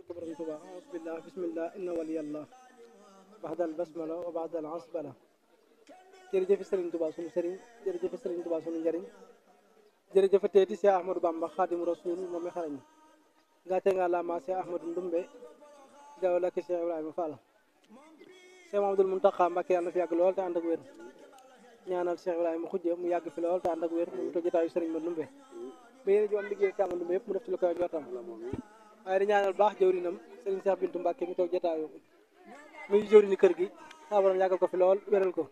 borom Tuubaa auzu billah bismillah inna waliyallah baxdal basmala wa baxdal asbala jërëjëf Sëriñ Tuubaa sunu sëriñ jërëjëf Sëriñ Tuubaa sunu njëriñ jërëjëf teeti Cheikh Ahmadou Bamba Xaadimu Rasuul moom mi xarañ gàcce nga lama Cheikh Ahmadou Ndumbe jaw lakki Cheikh Ibrahima Fall Cheikh Mamadou Mountakha Mbacké yàlla na fi yàgg lool te ànd ak wér ñaanal Cheikh Ibrahima xujje mu yàgg fi lool te ànd ak wér mu to jotaayu Sëriñ ma Ndumbe ba yéen ji am liggéey Cheikh Ahmadou Ndumbe yëpp mu def ci lu koy jotam waaye di ñaanal baax jëwrinam Sëriñ Cheikh Bintou Mbacké mi toog jotaayu muy jëwrini kër gi saa borom yàggal ko fi lool wéral ko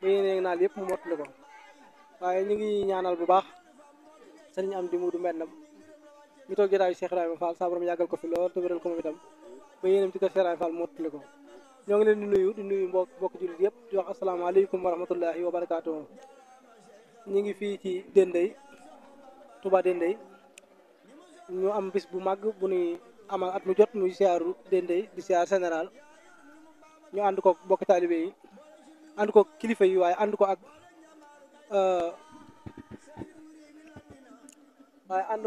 ba yéene naal yëpp mu mottali ko waaye ñu ngi ñaanal bu baax Sëriñ Amdi Muudu Mbennam mi toog jotaayu Cheikh Ibrahima Fall saa borom yàggal ko fi lool te wéral ko moom itam ba yéenam ci kër Cheikh Ibrahima Fall mottali ko ñoo ngi leen di nuyu mbokk jullit yëpp di wax asalaamaaleykum wa rahmatullahi wa barakaatuhu ñu ngi fii ci Dendey Touba Dendey ñu am bis bu màgg bu nuy amal at mu jot muy siyaaru Dendey di siyaar général ñu ànd ko bokk taalibe yi ànd ko kilifa yi waaye ànd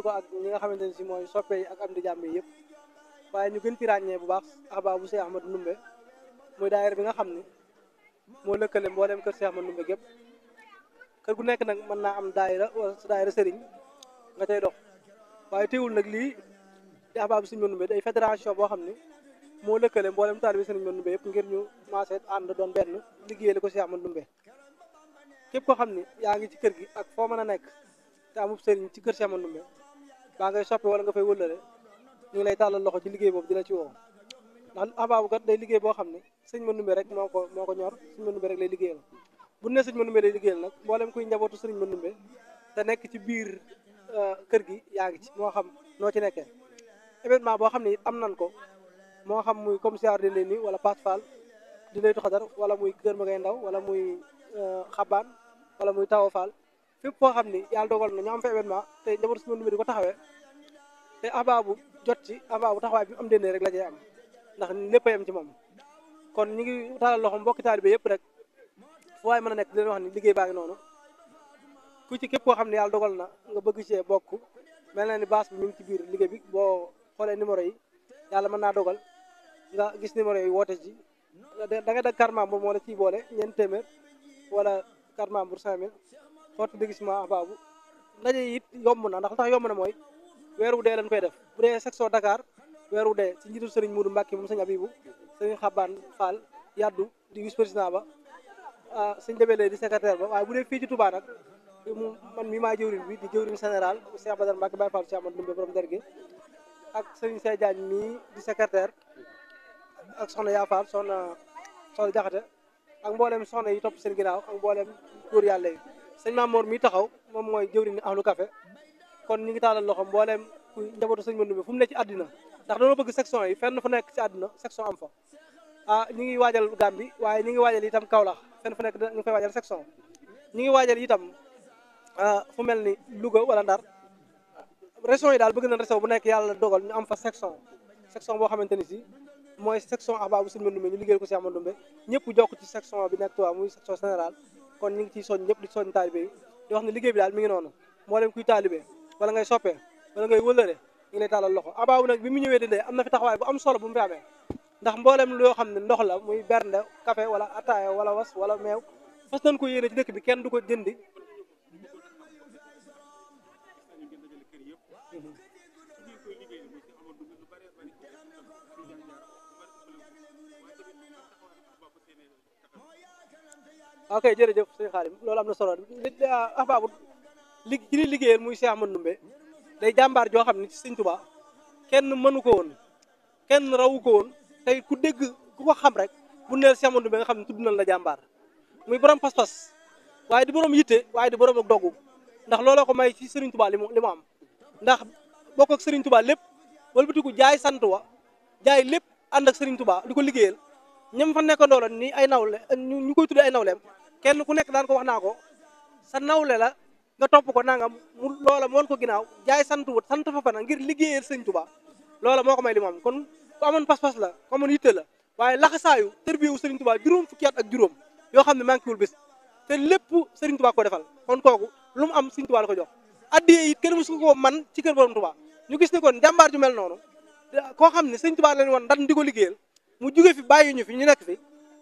ko ak ñi nga xamante ne si mooy soppe yi ak am di jàmm yi yëpp waaye ñu gën ci ràññee bu baax ahbaabu Cheikh Ahmadou Ndumbe muy daayira bi nga xam ne moo lëkkale mboolem kër Cheikh Ahmadou Ndumbe gépp kër gu nekk nag mën naa am daayira wala sa daayira sëriñ nga cay dox waaye teewul nag lii di ahbaabu Sëriñ Ahmadou Ndumbe day fédération boo xam ne moo lëkkale mboolem taalibe Sëriñ Ahmadou Ndumbe yëpp ngir ñu maase ànd doon benn liggéeyale ko Cheikh Ahmadou Ndumbe képp koo xam ne yaa ngi ci kër gi ak foo mën a nekk te amub sëriñ ci kër Cheikh Ahmadou Ndumbe baa ngay soppe wala nga fay wëllale ñu ngi lay tàllal loxo ci liggéey boobu di la ci woo ndax ahbaabu kat day liggéey boo xam ne Sëriñ Ahmadou Ndumbe rek moo ko ñor Sëriñ Ahmadou Ndumbe rek lay liggéeyal bu ne Sëriñ Ahmadou Ndumbe lay liggéeyal nag mboolem kuy njabootu Sëriñ Ahmadou Ndumbe te nekk ci biir kër gi yaa ngi ci moo xam noo ci nekkee événement boo xam ne it am nan ko moo xam muy comme siyaar Dendey nii wala Pass Fall di laytu xadar wala muy kër ma ngay ndaw wala muy xabaan wala muy tawa Fall fépp foo xam ni yàlla dogal na ñu am fa événement te njabootu Sëriñ Ahmadou Ndumbe di ko taxawee te ahbaabu jot ci ahbaabu taxawaay bi am Dendey rek la cay am ndax lépp a yem ci moom kon ñu ngi taalal loxo mbokki taalibe yëpp rek fu waay mën a nekk di leen wax ni liggéey baa ngi noonu ku ci képp koo xam ne yàlla dogal na nga bëgg cee bokk mel na ni base bi mi ngi ci biir liggéey bi boo xoolee numéro yi yàlla mën naa dogal nga gis numéro yi woote ci da nga dag carte membre moo la ciy boole ñeent téeméer wala carte membre 5000 xooti di gis ma ahbaabu ndaje yi it yomb na ndax tax yomb na mooy weeru dee lañ koy def bu dee section Dakar weeru dee ci njiitu Sëriñ Muudu Mbàkke moom Sëriñ Abibu Sëriñ Xabaan Fall yaddu di vice président ba Sëriñ Debele di secrétaire ba waaye bu dee fii ci Touba nag man mi maa jëwriñ bi di jëwriñ général Cheikh Badar Mbacke Baye Fall Cheikh Ahmadou Ndumbe borom derge ak Sëriñ Sey Diagne mii di secrétaire ak soxna Yaa Fall soxna Jaxate ak mboolem soxna yi topp seen ginnaaw ak mboolem góor yàlla yi sëñ Mamour mii taxaw moom mooy jëwriñ ahlu café kon ñu ngi taalal loxo mboolem ku njabootu Sëriñ Ahmadou Ndumbe fu mu ne ci àddina ndax dañoo bëgg section yi fenn fu nekk ci àddina section am fa ñu ngi waajal Gàmbi waaye ñu ngi waajal itam Kaolack fenn fu nekk ñu ngi fay waajal section ñu ngi waajal itam fu mel ni Louga wala Ndar région yi daal bëgg nañ région bu nekk yàlla dogal ñu am fa section boo xamante ni si mooy section ahbaabu Sëriñ Ahmadou Ndumbe ñu liggéeyal ko Cheikh Ahmadou Ndumbe ñëpp jokk ci section bi nekk Touba muy section générale kon ñu ngi ciy soñ ñëpp di soñ taalibe yi di wax ne liggéey bi daal mi ngi noonu moo leen kuy taalibe wala ngay soppee wala ngay wëllëre ñu ngi lay tàllal loxo ahbaabu nag bi mu ñëwee Dendey am na fi taxawaay bu am solo bu mu fi amee ndax mboolem loo xam ne ndox la muy bernde café wala ataaya wala was wala meew fas nañ ko yéene ci dëkk bi kenn du ko jëndi ok jërëjëf sëñ Xaadim loolu am na solo ahbaabu ci li liggéeyal muy Cheikh Ahmadou Ndumbe day jàmbaar joo xam ne ci Sëriñ Tuubaa kenn mënu ko woon kenn rawu ko woon tey ku dégg ku ko xam rek bu neel Cheikh Ahmadou Ndumbe nga xam ne tudd nañ la jàmbaar muy borom pas-pas waaye di borom yitte waaye di borom ak dogu ndax looloo ko may ci Sëriñ Tuubaa li mu am ndax bokk ak Sëriñ Tuubaa lépp walbatiku jaay sant wa jaay lépp ànd ak Sëriñ Tuubaa di ko liggéeyal ñam fa nekkandoo la ni ay nawle ñu koy tuddee ay nawleem kenn ku nekk daan ko wax naa ko sa nawle la nga topp ko nangam mu loola moon ko ginnaaw jaay sant wut sant fa fana ngir liggéeyal Sëriñ Tuubaa loola moo ko may li mu am kon ku amoon pas-pas la ku amoon yitte la waaye laxasaayu tërbiyewu Sëriñ Tuubaa juróom fukki at ak juróom yoo xam ne manqué wul bés te lépp Sëriñ Tuubaa ko defal kon kooku lu mu am Sëriñ Tuubaa la ko jox addiyee it kenn musu ko man ci kër borom Tuubaa ñu gis ne kon jàmbaar ju mel noonu koo xam ne sëñ Tuubaa leen woon dan di ko liggéeyal mu jóge fi bàyyi ñu fi ñu nekk fi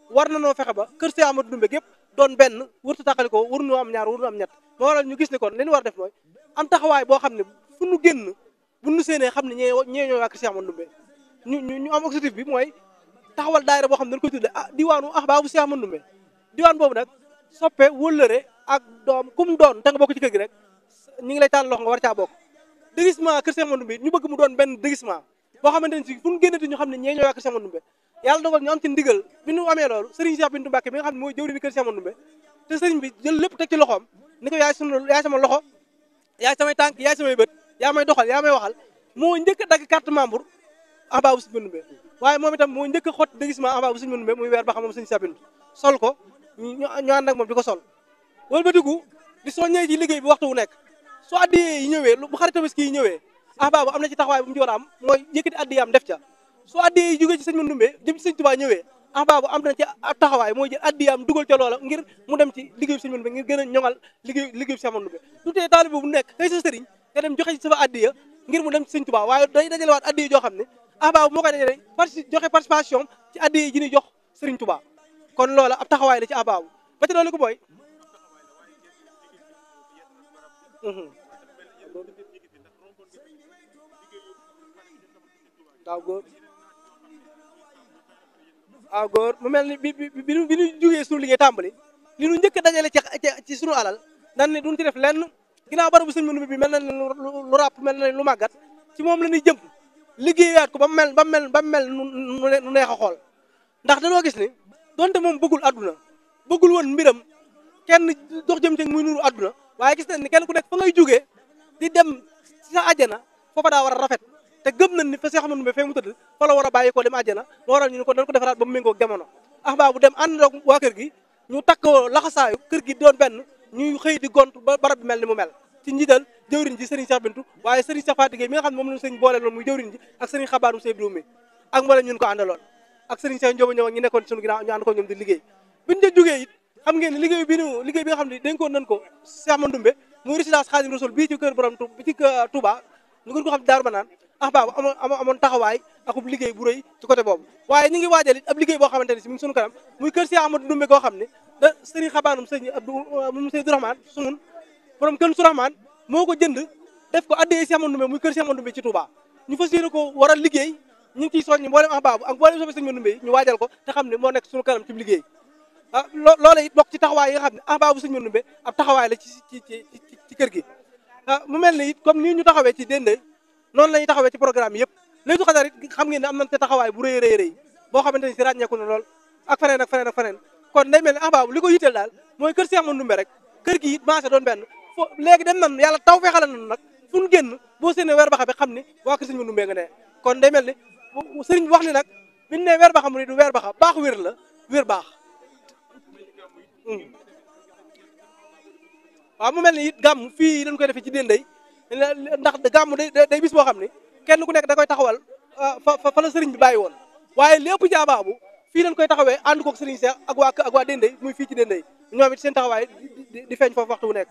war na noo fexe ba kër Cheikh Ahmadou Ndoumbe gépp doon benn wërtu tàqali ko waruñu am ñaar waruñu am ñett moo waral ñu gis ne kon li ñu war def mooy am taxawaay boo xam ne fu nu génn bu nu séenee xam ne ñee ñoo waa kër Cheikh Ahmadou Ndoumbe ñu am objectif bi mooy taxawal daayira boo xam ne dañ koy tudde diwaanu ahbaabu Cheikh Ahmadou Ndoumbe diwaan boobu nag soppe wëllëre ak doom kum doon te nga bokk ci kër gi rek ñu ngi lay tànn loxo nga war caa bokk déguisement kër Cheikh Ahmadou Ndoumbe ñu bëgg mu doon benn déguisement boo xamante ne si fu ñu génnati ñu xam ne ñee ñoo waa kër Cheikh Ahmadou Ndoumbe yàlla dogal ñu am ci ndigal bi ñu amee loolu Serigne Cheikh Bintou Mbacké mi nga xam ne mooy jëwriñu kër Cheikh Ahmadou Ndoumbe te Serigne bi jël lépp teg ci loxoom ni ko yaay sama loxo yaay samay tànk yaay samay bët yaa may doxal yaa may waxal moo njëkk a dagg carte membre ahbaabu Serigne Ndoumbe waaye moom itam moo njëkk a xott déguisement ahbaabu Serigne Ndoumbe muy weer ba xam moom Serigne Cheikh Bintou sol ko ñu ànd ak moom di ko sol wëlbatiku di soññee ci liggéey bi waxtu wu nekk su addiyee yi ñëwee bu xarit tabaski yi ñëwee ahbaabu am na ci taxawaay bu mu ci war a am mooy yëkkati addiyaam def ca su addiyee yi jógee ci sëñ Ndoumbe jëm ci sëñ Tuubaa ñëwee ahbaabu am na ci taxawaay mooy jël addiyaam dugal ca loola ngir mu dem ci liggéeyu sëñ Ndoumbe ngir gën a ñoŋal liggéeyu Cheikh Ndoumbe du tee taalibe bu nekk kay sa sëriñ nga dem joxe ci sama addiya ngir mu dem ci sëñ Tuubaa waaye day dajale waat addiya joo xam ne ahbaabu moo koy dajale joxe participation ci addiya ji ñuy jox sëriñ Tuubaa kon loola ab taxawaay la ci ahbaabu ba ci loolu ko mooy waaw góor mu mel ni bi ñu jógee suñu liggéey tàmbali li ñu njëkk a dajale ci suñu alal nan ne duñ ci def lenn ginnaaw barabu sëñ Ndoumbe bi mel na lu ràpp mel na lu màggat ci moom la ñuy jëm liggéeyaat ko ba mu mel nu neex a xool ndax dañoo gis ni donte moom bëggul àdduna bëggul woon mbiram kenn dox jëm ci muy nuru àdduna waaye gis nañ ni kenn ku nekk fa ngay jógee di dem ci sa àjjana foofa daa war a rafet te gëm nañ ni fa Cheikh Ahmadou Ndoumbe fee mu tëdd fa la war a bàyyi ko dem àjjana moo waral ñu ne ko dañ ko defaraat ba mu méngoo jamono ahbaabu dem ànd ak waa kër gi ñu takkoo laxasaayu kër gi doon benn ñuy xëy di gont ba barab bi mel ni mu mel ci njiital jëwriñ ji Serigne Cheikh Bintou waaye Serigne Cheikh Fatigé mi nga xam ne moom lañu sëñ boole loon muy jëwriñ ji ak Serigne xabaaru Sey Ibrahima ak mboolem ñun ko àndaloon ak Serigne Cheikh Ndiobo ñëw ñu nekkoon ci suñu ginnaaw ñu ànd ko ñoom di liggéey biñu ca jógee it xam ngeen ne liggéey bi nga xam ne dénkoon nañ ko Cheikh Ahmadou Ndoumbe muy résidence Khadim Rassoul bii ci kër borom bi ci Touba ñu gën ko xam Daaru Manaan ahbaabu amoon taxawaay akub liggéey bu rëy ci côté boobu waaye ñu ngi waajal it ab liggéey boo xamante ne si mu ngi suñu kanam muy kër Cheikh Ahmadou Ndoumbe koo xam ne da sëriñ xabaanum sëñ Abdou moom Seydou Rahman sunun borom kër Sourahman moo ko jënd def ko addee Cheikh Ahmadou Ndoumbe muy kër Cheikh Ahmadou Ndoumbe ci Touba ñu fas yéene ko war a liggéey ñu ngi ciy soññi mboolem ahbaabu ak mboolem soppe sëñ Ndoumbe yi ñu waajal ko te xam ne moo nekk suñu kanam ci liggéey loola it bokk ci taxawaay yi nga xam ne ahbaabu sëñ Ndoumbe ab taxawaay la ci kër gi mu mel ni it comme nii ñu taxawee ci Dendey noonu la ñuy taxawee ci programme yëpp léegi su xasar it xam ngeen ne am nañ te taxawaay bu rëy rëy boo xamante ni si ràññeeku na lool ak feneen kon day mel ne ahbaabu li ko yitteel daal mooy kër Cheikh Ahmadou Ndoumbe rek kër gi it maase doon benn léegi dem nañ yàlla taw feexala nañu nag fu ñu génn boo séenee weer baxa bi xam ni waa kër sëñ Ahmadou Ndoumbe nga ne kon day mel ni sëriñ bi wax ni nag biñu ne weer baxa mu ni du weer baxa baax wér la wér baax waaw mu mel ni it gàmm fii dañ koy defee ci Dendey ndax gàmm day bis boo xam ni kenn ku nekk da koy taxawal fa la sëriñ bi bàyyi woon waaye lépp ci ahbaabu fii lañ koy taxawee ànd koog sëriñ Cheikh ak waa Dendey muy fii ci Dendey ñoom it seen taxawaay di feeñ foofu waxtu wu nekk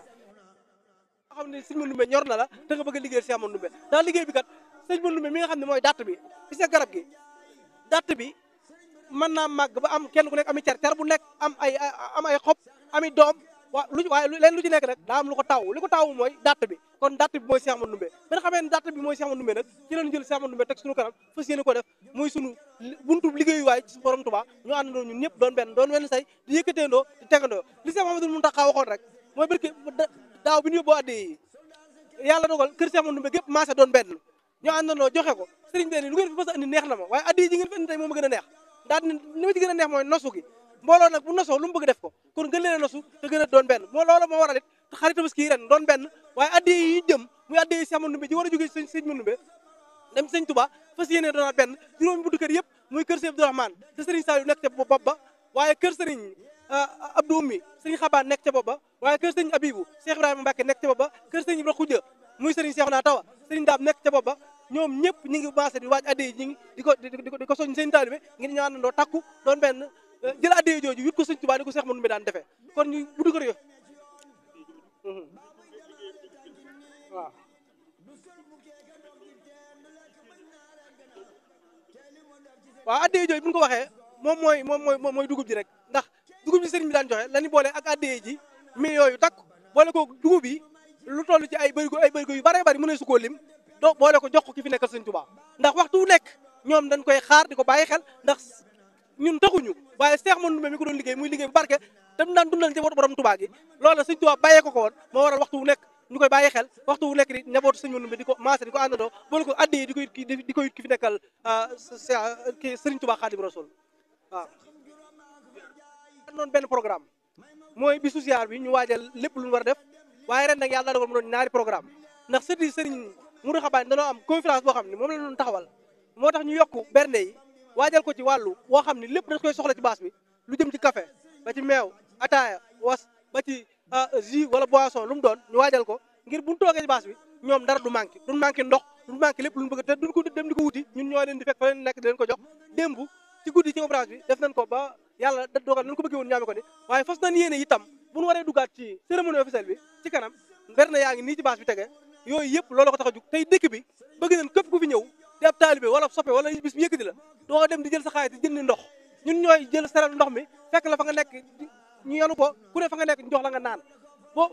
nga xam ne sëñ Ahmadou Ndoumbe ñor na la te nga bëgg a liggéey Cheikh Ahmadou Ndoumbe ndax liggéey bi kat sëñ Ahmadou Ndoumbe mi nga xam ne mooy datt bi gis nga garab gi datt bi mën naa màgg ba am kenn ku nekk ami car bu nekk am ay xob ami doom waaye leen lu ci nekk nag daa am lu ko taw mooy datt bi kon datt bi mooy Cheikh Ahmadou Ndoumbe ba nga xamee ne datt bi mooy Cheikh Ahmadou Ndoumbe nag ci lañu jël Cheikh Ahmadou Ndoumbe teg suñu kanam fas yéene ko def muy sunu buntu liggéeyuwaay ci borom Touba ñu àndandoo ñun ñëpp doon wenn say di yëkkateendoo di tegandoo li Cheikh Mamadou Mountakha waxoon rek mooy barke daaw bi ñu yóbboo addee yi yàlla dogal kër Cheikh Ahmadou Ndoumbe gépp maase doon benn ñu àndandoo joxe ko sëriñ bi ni lu ngeen fi mës a andi neex na ma waaye addee ji ngeen fi andi tey moom a gën a neex daal ni li ma ci gën a neex mooy nosu gi mbooloo nag bu nosoo lu mu bëgg def ko kon gën leen a nosu te gën a doon benn loolu moo waral it xarit Tabaski ren doon benn waaye addee yi jëm muy addee yi Cheikh Ahmadou Ndoumbe ji war a jógee sëñ Ahmadou Ndoumbe dem sëñ Touba fas yéene doon benn juróomi buntu kër yëpp muy kër Sëñ Abdou Rahman te sëriñ Saliou nekk ca bopp ba waaye kër sëriñ Abdou Oumy sëriñ Xabaan nekk ca bopp ba waaye kër sëriñ Abibou Cheikh Ibrahima Mbacke nekk ca bopp ba kër sëriñ Ibra Khoudia muy sëriñ Cheikhouna Tawa sëriñ Daam nekk ca bopp ba ñoom ñëpp ñi ngi maase di waaj addee yi ñi ngi di ko soñ seen taalibe ngir ñu àndandoo takku doon benn jël addee jooju yut ko sëñ Touba ni ko Cheikh Ahmadou Ndoumbe daan defee kon ñu buntu kër yo waaw waaw addiyee jooju bu ñu ko waxee moom mooy dugub ji rek ndax dugub ji sëriñ bi daan joxe la ñu boole ak addiyee ji millions yu takk boole ko dugub yi lu toll ci ay bërigo yu bare bari mën na su koo lim do boole ko jox ko ki fi nekkal sëñ Tuubaa ndax waxtu wu nekk ñoom dañ koy xaar di ko bàyyi xel ndax ñun taxuñu waaye Seex Ahmadu Ndumbe mi ko doon liggéey muy liggéey bu barke tam daan dundal njabootu borom Tuubaa gi loolu la sëñ Tuubaa bàyyee ko woon moo waral waxtu wu nekk ñu koy bàyyi xel waxtu wu nekk di njabootu sëñ Ahmadu Ndumbe di ko maase di ko àndandoo boole ko addi di ko yit ki fi nekkal kii sëriñ Tuubaa Xaadimu Rasuul waaw noonu benn programme mooy bisu ziar bi ñu waajal lépp lu ñu war a def waaye ren nag yàlla dogal mu doon ñaari programme ndax sëriñ sëriñ Mourou Xabaane dañoo am conférence boo xam ne moom la doon taxawal moo tax ñu yokku bernde yi waajal ko ci wàllu woo xam ne lépp dañ koy soxla ci baas bi lu jëm ci café ba ci meew ataaya was ba ci jus wala boisson lu mu doon ñu waajal ko ngir buñ toogee ci baas bi ñoom dara du manqué duñ manqué ndox duñ manqué lépp lu ñu bëgg te duñ ko dem di ko wuti ñun ñoo leen di fekk fa leen nekk di leen ko jox démb ci guddi ci conférence bi def nañ ko ba yàlla da dogal nañ ko bëggee woon ñaame ko ni waaye fas nañ yéene itam bu ñu waree duggaat ci cérémonie officielle bi ci kanam berne yaa ngi nii ci baas bi tege yooyu yëpp loolu ko tax a jug tey dëkk bi bëgg nañ képp ku fi ñëw di ab taalibe wala soppe wala bis bi yëkkati la doo dem di jël sa xaalis di jëndi ndox ñun ñooy jël seral ndox mi fekk la fa nga nekk ñu yanu ko ku ne fa nga nekk ñu jox la nga naan boo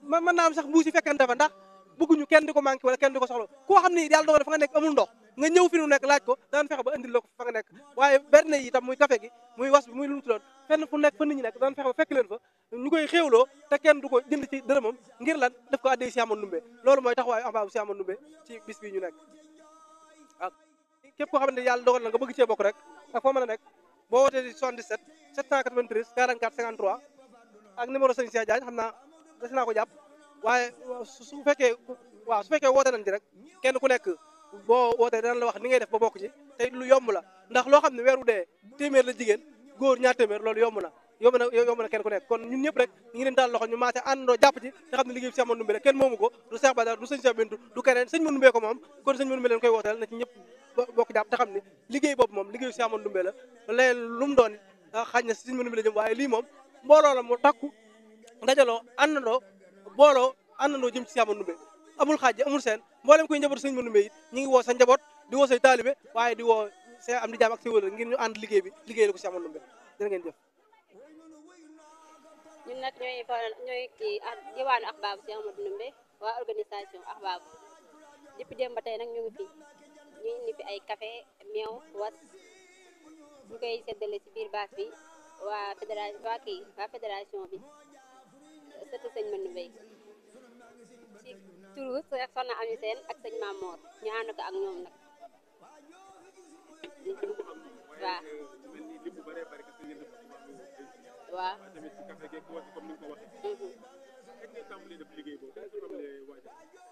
mën naa am sax mbuus yi fekkante fa ndax bëgguñu kenn di ko manqué wala kenn di ko soxla koo xam ni yàlla dogal fa nga nekk amul ndox nga ñëw fi nu nekk laaj ko daan fexe ba indil la ko fa nga nekk waaye berne yi itam muy café gi muy was bi muy lu mu tuddoon fenn fu nekk fa nit ñi nekk daan fexe ba fekk leen fa ñu koy xéewloo te kenn du ko jënd ci dërëmam ngir lan def ko addee Seex Ahmadu Ndumbe loolu mooy taxawaayu ahbaabu Seex Ahmadu Ndumbe ci bis bi ñu nekk waaw képp koo xam ne yàlla dogal na nga bëgg cee bokk rek ak foo mën a nekk boo wootee di 77 793 44 53 ak numéro sëñ Cheikh Diagne xam naa des naa ko jàpp waaye su fekkee woote nañ ci rek kenn ku nekk boo wootee danañ la wax ni ngay def ba bokk ci te lu yomb la ndax loo xam ne weeru dee téeméer la jigéen góor ñaar téeméer loolu yomb na kenn ku nekk kon ñun ñëpp rek ñu ngi leen daal loxo ñu maase àndandoo jàpp ci te xam ne liggéey bi Seex Ahmadu Ndumbe la kenn moomu ko du Seex Badar du sëñ Cheikh Bintu du keneen sëñ Ahmadu Ndumbe ko moom kon sëñ Ahmadu Ndumbe leen koy wooteel na ci ñëpp bokk jàpp te xam ne liggéey boobu moom liggéey Seex Ahmadu Ndumbe la leen lu mu doon xañ na si sëñ Ahmadu Ndumbe la jëm waaye lii moom mbooloo la mu takku ndajaloo àndandoo jëm ci Seex Ahmadu Ndumbe amul xaaj amul seen mboolem koy njaboot sëñ Ahmadu Ndumbe it ñu ngi woo sa njaboot di woo say taalibe waaye di woo Seex am di jaam ak si wëla ngir ñu ànd liggéey bi liggéey la ko Seex Ahmadu Ndumbe jërë ngeen jëf ñun nag ñooy kii diwaanu Ahbaabu Seex Ahmadu Ndumbe waa organisation Ahbaabu depuis démb ba tey nag ñu ngi fi ñu indi fi ay café meew was ñu koy séddale ci biir baas bi waa fédération bi sëtu sëñ Mandumbe ci turu soxna Ami Seen ak sëñ Mamoor ñu ànd ko ak ñoom nag waaw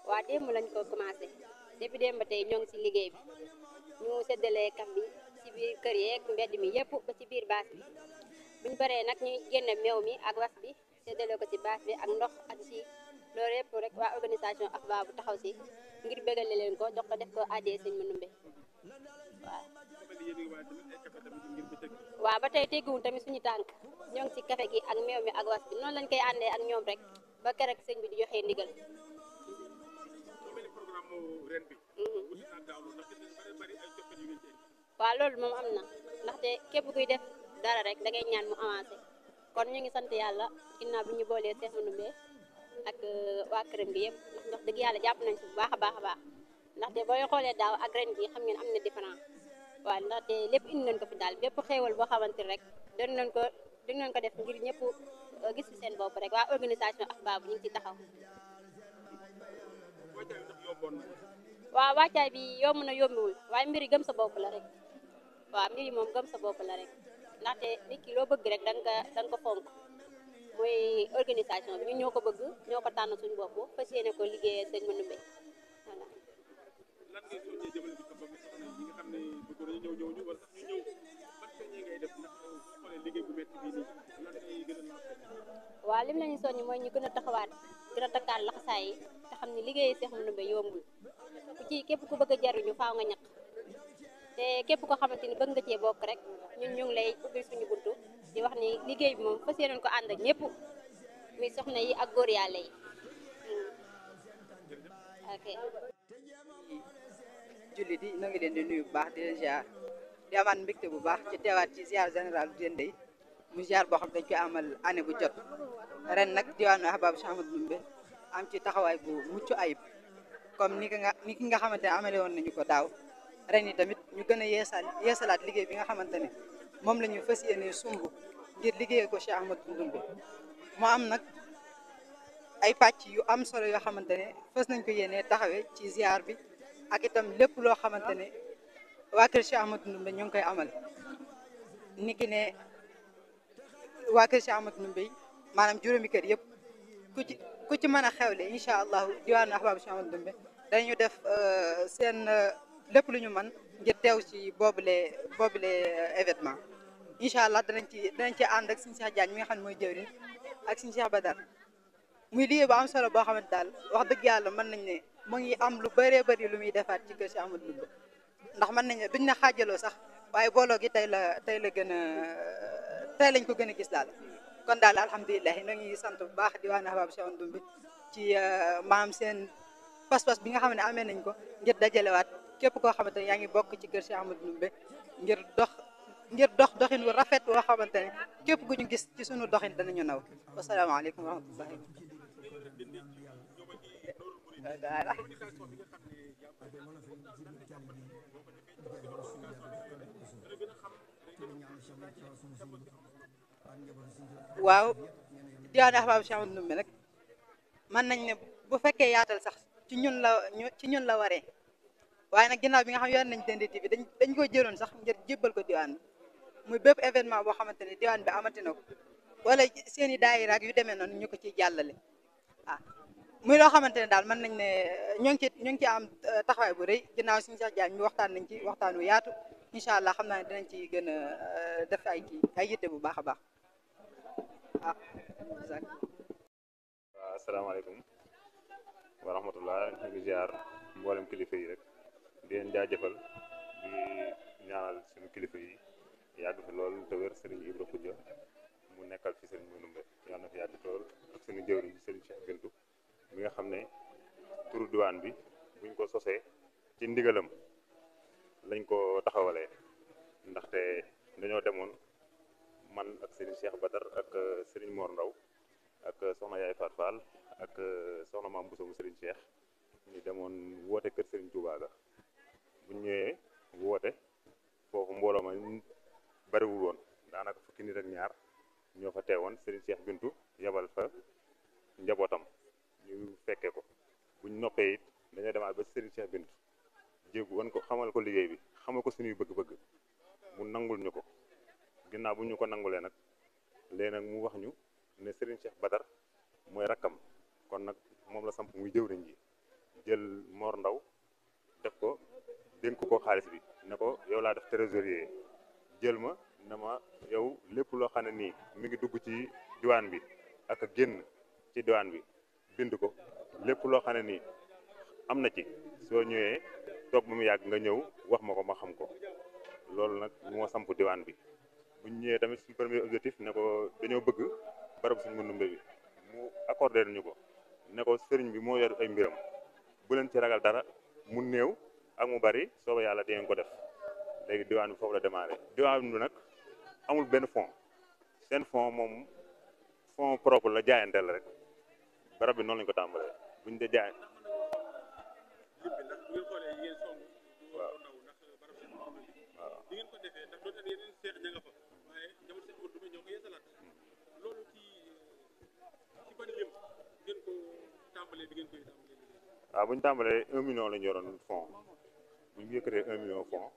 waaw démb lañ ko commencé depuis démb ba tey ñoo ngi ci liggéey bi ñu séddalee kaf bi ci biir kër yeeg mbedd mi yëpp ba ci biir baas bi buñu baree nag ñu génne meew mi ak was bi séddalee ko ci baas bi ak ndox ak ci loolu yëpp rek waa organisation Ahbaabu taxaw ci ngir bégale leen ko jox ko def ko addee sëñ Mandumbe waaw ba tey tegguwul tamit suñu tànk ñoo ngi ci café gi ak meew mi ak was bi noonu lañ koy àndee ak ñoom rek ba keroog sëñ bi di joxee ndigal waaw loolu moom am na ndaxte képp kuy def dara rek da ngay ñaan mu avancé kon ñu ngi sant yàlla ginnaaw bi ñu boolee Seex Ahmadu Ndumbe ak waa këram gi yëpp ndax dëgg yàlla jàpp nañ ci bu baax a baax a baax ndaxte booy xoolee daaw ak ren gi xam ngeen am na différence waaw ndaxte lépp indi nañ ko fi daal bépp xéewal boo xamante rek dañ nañ ko def ngir ñëpp gis ci seen bopp rek waa organisation Ahbaabu ñu ngi ci taxaw waaw wàccaay bi yomb na yombiwul waaye mbir yi gëm sa bopp la rek waaw mbir yi moom gëm sa bopp la rek ndaxte nit ki loo bëgg rek da nga ko fonk mooy organisation bi ñun ñoo ko bëgg ñoo ko tànn suñu bopp fas yéene ko liggéeyee sëñ Mandumbe voilà. lan ngay soññee jëmale bi sa bopp soxna yi nga xam ne bëgg nañu ñëw ñu wala sax ñu ñëw ban soññee ngay def ndax xoolee liggéey bu métti bii nii lan ngay gën a lancé. waaw lim lañu soññ mooy ñu gën a taxawaat gën a takkaat laxasaay yi te xam ne liggéeyee Seex Ahmadu Ndumbe yombul képp ku bëgg a jariñu faaw nga ñaq te képp ko xamante ni bëgg nga cee bokk rek ñun ñu ngi lay ubbil suñu buntu di wax ni liggéey bi moom fas yéeneen ko ànd ak ñëpp muy soxna yi ak góor yàlla yi ok jullit yi na ngi leen di nuyu bu baax di leen ziar di amaat mbégte bu baax ci teewaat ci ziar général bu Dendey mu ziar boo xam dañ koy amal année bu jot ren nag diwaanu Ahbab Cheikh Ahmadou Ndoumbe am ci taxawaay bu mucc ayib comme ni ki nga xamante ne amale woon nañu ko daaw ren yi tamit ñu gën a yeesalaat liggéey bi nga xamante ne moom la ñu fas yéene sumb ngir liggéeyee ko Cheikh Ahmadou Ndoumbe moo am nag ay pàcc yu am solo yoo xamante ne fas nañ ko yéene taxawee ci ziar bi ak itam lépp loo xamante ne waa kër Cheikh Ahmadou Ndoumbe ñu ngi koy amal niki ne waa kër Cheikh Ahmadou Ndoumbe maanaam juróomi kër yëpp ku ci mën a xewle incha allahu diwaanu Ahbab Cheikh Ahmadou Ndoumbe dañu def seen lépp lu ñu mën ngir teew ci boobule événement incha allah danañ ci ànd ak suñu Cheikh Diagne mi nga xam ne mooy jëwriñ ak suñu Cheikh Badar muy liggéey bu am solo boo xamante daal wax dëgg yàlla mën nañ ne mu ngi am lu bëree bëri lu muy defaat ci kër Cheikh Ahmadou Ndoumbe ndax mën nañ ne duñ na xaajaloo sax waaye booloo gi tey lañ ko gën a gis daal kon daal alhamdulilah ñoo ngi sant bu baax diwaanu Ahbab Cheikh Ahmadou Ndoumbe ci maam seen pas-pas bi nga xam ne amee nañ ko ngir dajalewaat képp koo xamante ne yaa ngi bokk ci kër Cheikh Ahmadou Ndoumbe ngir dox doxin wu rafet woo xamante ne képp ku ñu gis ci sunu doxin danañu naw wasalaamaaleykum wa rahmatullahi waaw diwaanu Ahbab Cheikh Ahmadou Ndoumbe nag mën nañ ne bu fekkee yaatal sax ci ñun la waree waaye nag ginnaaw bi nga xam yoon nañ Dendey TV dañ ko jëloon sax ngir jébbal ko diwaan bi muy bépp événement boo xamante ne diwaan bi amati na ko wala seen i daayira ak yu demee noonu ñu ko ciy jàllale muy loo xamante ne daal mën nañ ne ñoo ngi ci am taxawaay bu rëy ginnaaw suñu Cheikh Diagne mi waxtaan nañ ci waxtaan wu yaatu incha allah xam naa ne dinañ ci gën a def ay yitte bu baax a baax waaw asalaamaaleykum wa rahmatullah ñu ngi ziar mboolem kilifa yi rek di leen jaajëfal di ñaanal suñu kilifa yi yàgg fi lool te wér sëriñ Ibra Khoudia mu nekkal fi sëriñ Ndoumbe yàlla na fi yàgg lool ak suñu jëwriñ bi sëriñ Cheikh Bintou mi nga xam ne turu diwaan bi buñ ko sosee ci ndigalam lañ ko taxawalee ndaxte dañoo demoon man ak sëriñ Cheikh Badar ak sëriñ Mor Ndaw ak soxna Yaay Faat Fall ak soxna Maam Bousso mu sëriñ Cheikh ñu demoon woote kër sëriñ Touba ga bu ñëwee woote foofu mbooloo ma bariwul woon daanaka fukki nit ak ñaar ñoo fa teewoon sëriñ Cheikh Bintou yabal fa njabootam ñu fekkee ko buñ noppee it dañoo demaat ba sëriñ Cheikh Bintou jéegu wan ko xamal ko liggéey bi xamal ko suñuy bëgg-bëgg mu nangul ñu ko ginnaaw bu ñu ko nangulee nag léegi nag mu wax ñu ne sëriñ Cheikh Badar mooy rakkam kon nag moom la samp muy jëwriñ ji jël Mor Ndaw def ko dénk ko xaalis bi ne ko yow laa def trésorier jël ma ne ma yow lépp loo xam ne nii mi ngi dugg ci diwaan bi ak génn ci diwaan bi bind ko lépp loo xam ne nii am na ci soo ñëwee toog ba mu yàgg nga ñëw wax ma ko ma xam ko loolu nag moo samp diwaan bi bu ñu ñëwee tamit suñu premier objectif ne ko dañoo bëgg barab suñu Ndoumbe bi mu accordé ñu ko ne ko sëriñ bi moo yor ay mbiram bu leen ci ragal dara mu néew ak mu bari sooba yàlla di ngeen ko def léegi diwaan bi foofu la démarré diwaan bi nag amul benn fond seen fond moom fond propre la jaayanteel rek barab bi noonu lañu ko tàmbalee buñ dee jaay waaw waaw di ngeen ko defee ndax doon na yeneen seex ña nga fa waaye jamono seex Ahmadou Ndoumbe ñoo ko yeesalaat loolu ci ban lim ngeen ko tàmbalee di ngeen koy tàmbalee waaw bu ñu tàmbalee 1 million lañu yoroon fond bu ñu yëkkatee 1 million fond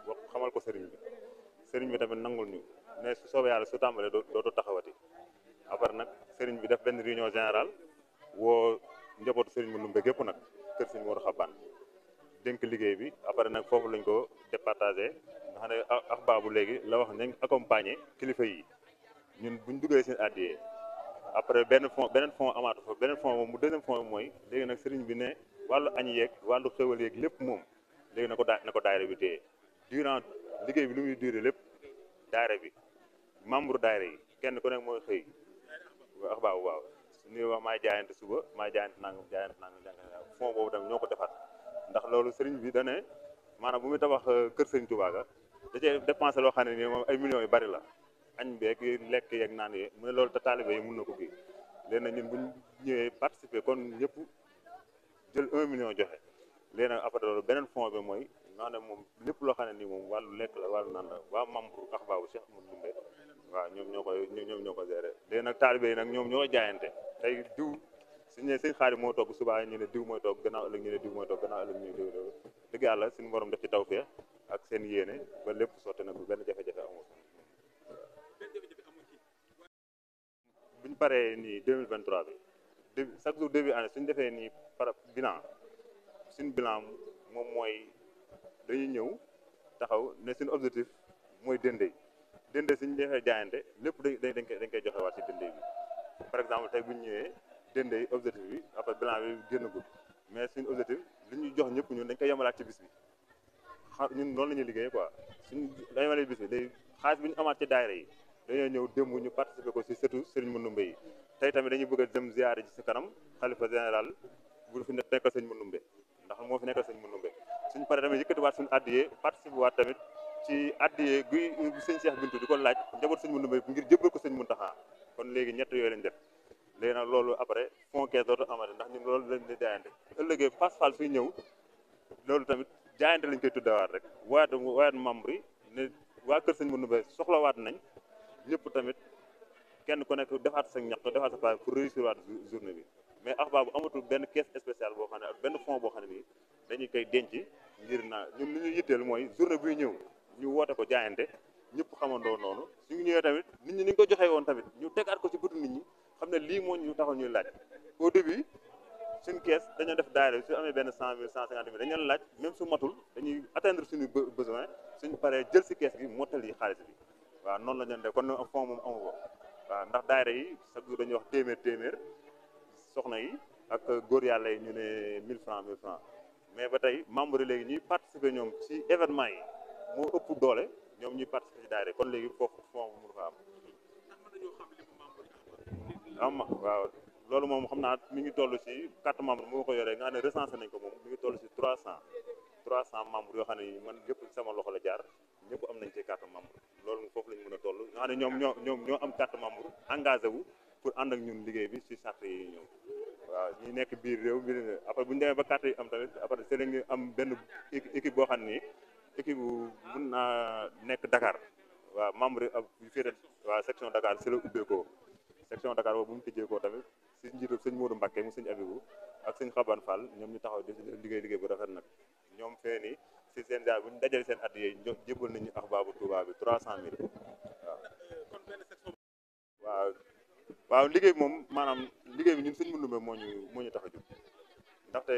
wax xamal ko sëriñ bi tamit nangul ñu ne su soobee yàlla su tàmbalee dootu taxawati après nag sëriñ bi def benn réunion générale woo njabootu sëriñ Ndoumbe gépp nag kër sëriñ Modou Xabane dénk liggéey bi après nag foofu lañ ko départagé nga xam ne Ahbab léegi la wax nañ accompagner kilifa yi ñun buñ duggee seen addiyee après beneen fond amaatu fa beneen fond moom mu deuxième fond mooy léegi nag sëriñ bi ne wàllu añ yeeg wàllu xéwal yeeg lépp moom léegi na ko daayira bi téye durant liggéey bi lu muy duré lépp daayira bi membre daayira yi kenn ku nekk mooy xëy Ahbab waaw suñuy wax maay jaayante suba maay jaayante nangam fond boobu tamit ñoo ko defaat ndax loolu sëriñ bi da ne maanaam bu muy tabax kër sëriñ Touba ga da cee dépensé loo xam ne nii moom ay millions yu bari la añ beeg lekk yeeg naan yi mu ne loolu te taalibe yi mun na ko kii léegi nag ñun buñ ñëwee participer kon ñëpp jël 1 million joxe léegi nag après loolu beneen fond bi mooy nga xam ne moom lépp loo xam ne nii moom wàllu lekk la wàllu naan la waa membre Ahbabou Cheikh Ahmadou Ndoumbe waaw ñoom ñoo ko géré léegi nag taalibe yi nag ñoom ñoo jaayante tey diw suñu ne sëñ Xaadim moo togg subaa ñu ne diw mooy togg gannaaw ëllëg ñu ne diw mooy togg gannaaw ëllëg ñu ne diw dëgg yàlla suñu borom def ci tawfeex ak seen yéene ba lépp sotti nag bu benn jafe-jafe amul buñ paree nii 2023 bi chaque jour début année suñu defee nii par bilan suñu bilan moom mooy dañuy ñëw taxaw ne suñu objectif mooy dënde suñu defee jaayante lépp dañ koy joxe waat ci dënde bi par exemple tey bu ñu ñëwee dënde objectif bi après bilan bi génnagul mais suñu objectif li ñuy jox ñëpp ñun dañ koy yemalaat ci bis bi ñun noonu la ñuy liggéey quoi suñu dañu yemale bis bi day xaalis bi ñu amaat ci daayira yi dañoo ñëw démb ñu participer ko ci surtout Serigne Mandoumbe yi tey tamit dañuy bëgg a dem ziyaare ji ci kanam xalifa général bu fi nekkal Serigne Mandoumbe ndax moo fi nekkal Serigne Mandoumbe suñu paree tamit yëkkatiwaat suñu addiyee participer waat tamit ci addiyee guy sëñ Cheikh Bintou di ko laaj njaboot Serigne Mandoumbe ngir jébbal ko Serigne Mountakha kon léegi ñett yooyu lañ def léegi nag loolu après fond kees dootu amati ndax ñun loolu lañ di jaayante ëllëgee Pasfal suy ñëw loolu tamit jaayante lañ koy tuddawaat rek waat membre yi ne waa kër Serigne Mandoumbe soxlawaat nañ ñëpp tamit kenn ku nekk defaat sa ñax defaat sa part pour réussir waat journée bi mais Ahbabou amatul benn caisse spéciale boo xam ne ak benn fond boo xam ne nii dañuy koy denc ngir naa ñun li ñu yitteel mooy journée buy ñëw ñu woote ko jaayante ñëpp xamandoo noonu suñu ñëwee tamit nit ñi ni ñu ko joxee woon tamit ñu tegaat ko ci bëtu nit ñi xam ne lii moo ñu taxaw ñuy laaj au début suñu caisse dañoo def daayira su amee benn 100 000 150 000 dañu leen laaj même su matul dañuy atteindre suñu besoin suñu paree jël si caisse gi mottali xaalis bi waaw noonu la ñu def kon fond moom amu ko waaw ndax daayira yi chaque jour dañuy wax téeméer soxna yi ak góor yàlla yi ñu ne 1000 francs mais ba tey membre yi léegi ñuy participer ñoom ci événement yi moo ëpp doole ñoom ñuy participer ci daayira yi kon léegi foofu fond bu mënu fa am waaw loolu moom xam naa mi ngi toll ci carte membre moo ko yoree nga xam ne recensé nañ ko moom mi ngi toll ci 300 membres yoo xam ne man yëpp sama loxo la jaar ñëpp am nañ ci carte membre loolu foofu lañ mën a toll nga xam ne ñoo am carte membre engagé wu pour ànd ak ñun liggéey bi ci charte yi ñëw waaw ñi nekk biir réew bi après bu ñu demee ba carte yi am tamit après c'est lañu am benn équipe boo xam ne équipe bu mun naa nekk Dakar waaw membre ak yu féete waaw section Dakar si la ubbeekoo section Dakar boobu bu mu tëjee tamit si njiitu sëñ Modou Mbacké mu sëñ Abibou ak sëñ Xaban Fall ñoom ñu taxaw di liggéey bu rafet nag ñoom fee ni si seen daal bu ñu dajale seen at yi jébbal nañu Ahbabou Touba bi 300 000 waaw liggéey bi moom maanaam liggéey bi ñun sëñ Mandoumbe moo ñu tax a jóg ndaxte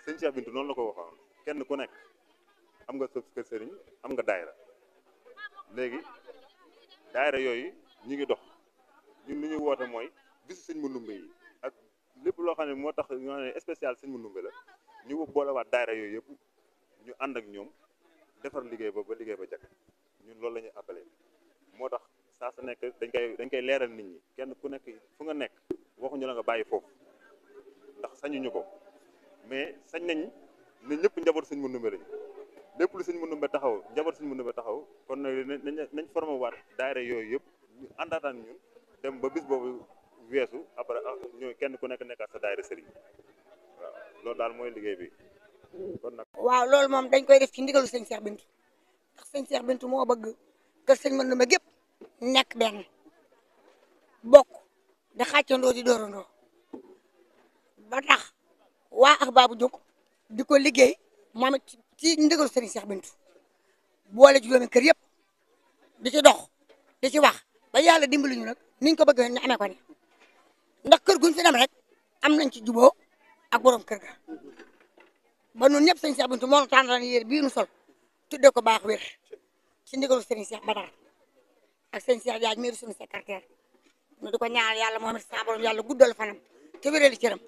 sëñ Cheikh Bintou noonu la ko waxoon kenn ku nekk am nga sa kër sëriñ am nga daayira léegi daayira yooyu ñi ngi dox ñun li ñuy woote mooy bisu sëñ Mandoumbe yi ak lépp loo xam ne moo tax ñoo ne spécial sëñ Mandoumbe la ñu boolewaat daayira yooyu yëpp ñu ànd ak ñoom defar liggéey ba liggéey ba jag ñun loolu la ñuy appelé moo tax saa su nekk dañ koy leeral nit ñi kenn ku nekk fu nga nekk waxuñu la nga bàyyi foofu ndax sañuñu ko mais sañ nañ ne ñëpp njaboot sëñ Mandoumbe lañu lépp lu sëñ Mandoumbe taxaw njaboot sëñ Mandoumbe taxaw kon nañ formé waat daayira yooyu yëpp ñu àndaataan ñun dem ba bis boobu weesu après ñooy kenn ku nekkaat sa daayira sëriñ waaw loolu daal mooy liggéey bi kon nag. waaw loolu moom dañ koy def ci ndigalu sëñ Cheikh Bintou ndax sëñ Cheikh Bintou moo bëgg kër sëñ Mandoumbe gépp nekk benn bokk di xàccandoo di doorandoo ba tax waa Ahbabou jóg di ko liggéey moom it ci ndigalu sëñ Cheikh Bintou boole juróomi kër yëpp di ci dox di ci wax ba yàlla dimbali ñu nag niñ ko bëgg ñu amee ko ni ndax kër guñ fi dem rek am nañ ci juboo ak borom kër ga ba ñun ñëpp sëñ Cheikh Bintou moo ñu tànnal yére bii nu sol tuddee ko baax wér ci ndigalu sëñ Cheikh Badar ak sëñ Cheikh Diagne mi suñu secrétaire ñu di ko ñaanal yàlla moom it sa borom yàlla guddal fanam te wéral cëram